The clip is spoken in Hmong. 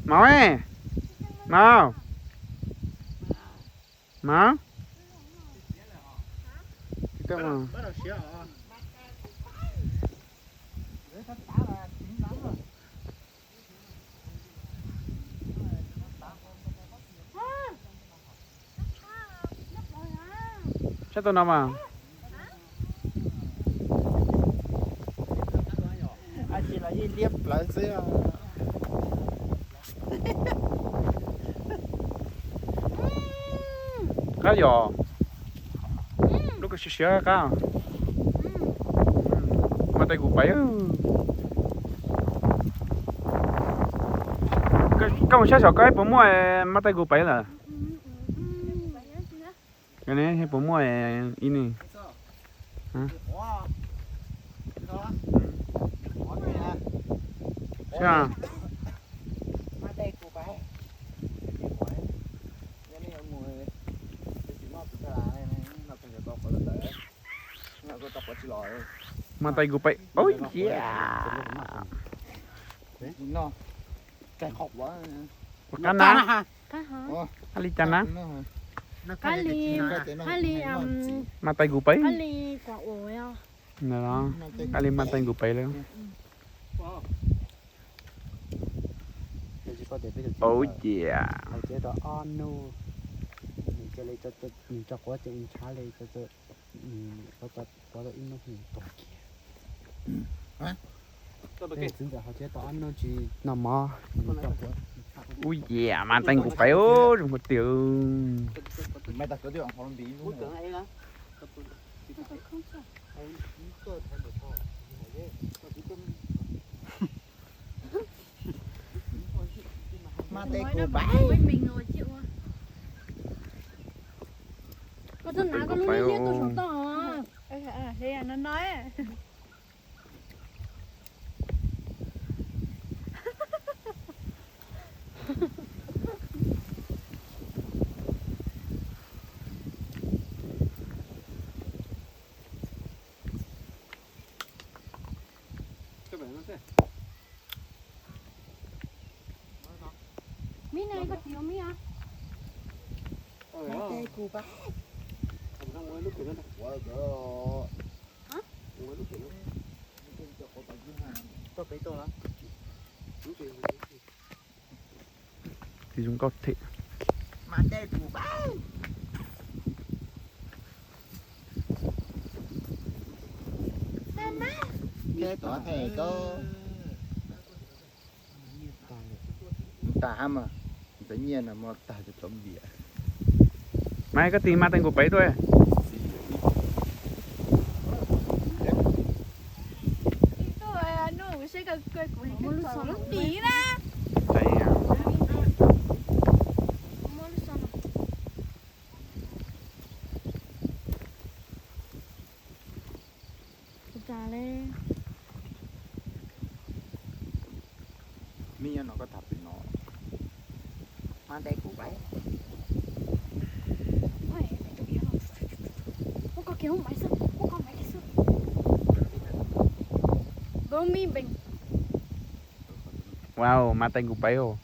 Mauv, Mauv, Mauv. Saib tau no mas. Ab, tsis los yeej liab plawv xwb. Qab yom. Lub ko siav siav qab. Mas tais kuv paiv. Koj mus saib saum koj puas muaj mas tais kuv paiv lawm. Puas muaj ib ni. Mas tais kuv paiv. Ub, yam. Ua qab na. Qab li cas na? Mas tais kuv paiv. Qab li mas tais kuv paiv lawm. Ub, yam. Ub, yam, mas tais kuv paiv, zoo kawg tiag. Mas tais kuv paiv. Koj txhob hnav koj lub niag nyiaj tuaj saum toj os. Mib ne, koj tsis yuav mib ah? Tis zoo nkauj thiab. Tag hab mas, ntxeev nyiaj no mo tag cov cov npias. Mas koj tis mas tais kuv paiv tuaj. Mib nyob no koj tham pem no. Mas tais kuv paiv. Wow, mas tais kuv paiv os.